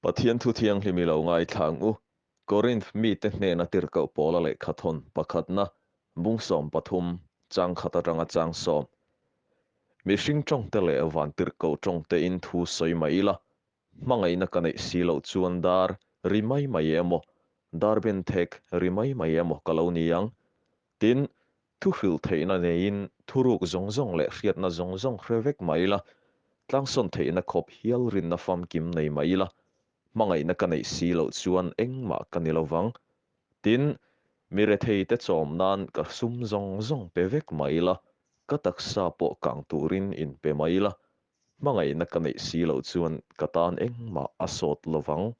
Pathian thu thianghlim i lo ngaithla ang u. Korinth mite hnena tirhkoh Paula lehkhathawn pakhatna, bung 13, chang khat atanga chang sawm. Mihring tawngte leh van tirhkoh tawngtein thu sawi mai ila, hmangaihna ka neih si loh chuan dar ri mai mai emaw, dar benthek ri mai mai emaw ka lo ni ang. Tin, thu hrilh theihna neiin thuruk zawng zawng leh hriatna zawng zawng hre vek mah ila, tlangsawn theihna khawp hial rinna famkim nei mah ila, hmangaihna ka neih si loh chuan engmah ka ni lovang. Tin, mi retheite chawm nan ka sum zawng zawng pe vek mah ila, ka taksa pawh kang turin inpe mah ila, hmangaihna ka neih si loh chuan ka tan engmah a sawt lovang.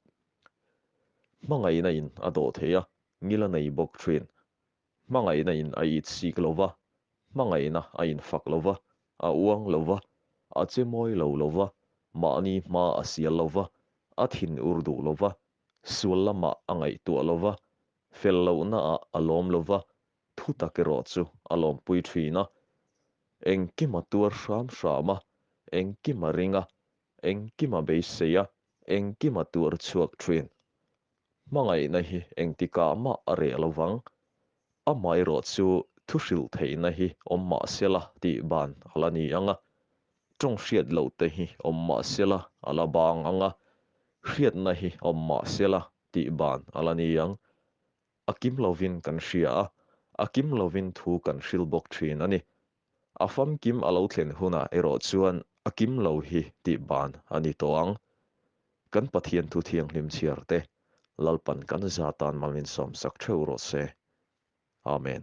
Hmangaihna in a dawh thei a, ngil a nei bawk thin. Hmangaihna in a it sik lo va, hmangaihna a infak lo va, a uang lo va, a che mawi lo lo va, mahni hma a sial lo va, a thin ur duh lo va, sual lamah a ngaihtuah lo va, fel lohnaah a lawm lo va, thu tak erawh chu a lawmpui thin a. Engkim a tuar hram hram a, engkim a ring a, engkim a beisei a, engkim a tuar chhuak thin. Hmangaihna hi engtikah mah a reh lo vang. Amaherawh chu thu hrilh theihna hi awm mah sela tih ban a la ni ang a, tawng hriat loh te hi awm mah sela a la bang ang a, hriatna hi awm mah sela tih ban a la ni ang. A kim lovin kan hria a, a kim lovin thu kan hrilh bawk thin a ni. A famkim a lo thlen hunah erawh chuan a kim lo hi tih ban a ni tawh ang. Kan Pathian thu thianghlim chhiar te, Lalpan kan za tan mal min sawmsak theuh rawh se. Amen.